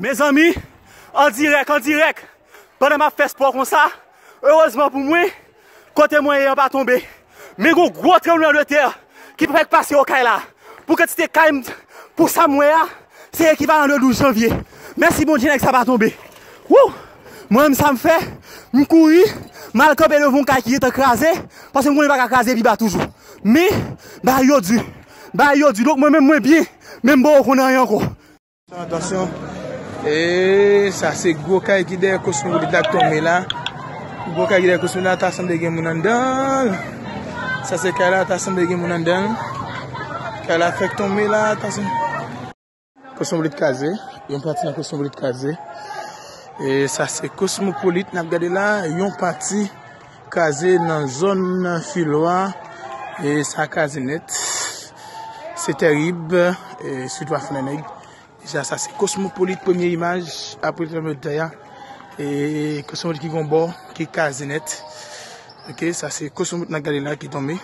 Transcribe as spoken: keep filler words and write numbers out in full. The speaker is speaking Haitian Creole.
Mezanmi, an dirèk, an dirèk, pandan m ap fè spò konsa, erezman pou mwen, kote mwen ye an pa tonbe. Men gon gwo tranblemanntè ki fèk pase Okay la. Pou kantite kay m, pou sa m wè a, se ekivalan de douz janvye. Mèsi Bondye, nèg sa pa tonbe. Wou! Mwen menm sa m fè, m kouri, m al kanpe devan yon kay ki gentan kraze, paske m konnen l pa ka kraze pi ba toujou. Men, bagay yo di. Bagay yo di. Donk mwen menm mwen byen, men m poko konn anyen ankò. Atansyon. E sa se gwo kay ki dèyè Cosmopolitan la k tonbe la. Gwo kay ki dèyè Cosmopolitan la, ta sanble gen moun anndan l. Sa se kay la, ta sanble gen moun anndan l. Kay la fèk tonbe la, ta sanble. Cosmopolitan kraze, yon pati nan Cosmopolitan kraze. E sa se Cosmopolitan n ap gade la, yon pati kraze nan zòn Filwa. E sa kraze nèt. Se tèrib, e sitou a Fannènèg. Deja sa se Cosmopolitan, premye imaj apre tranblemanntè a. E Cosmopolitan ki gon bò ki kraze nèt. Ok, sa se Cosmopolitan n ap gade la ki tonbe.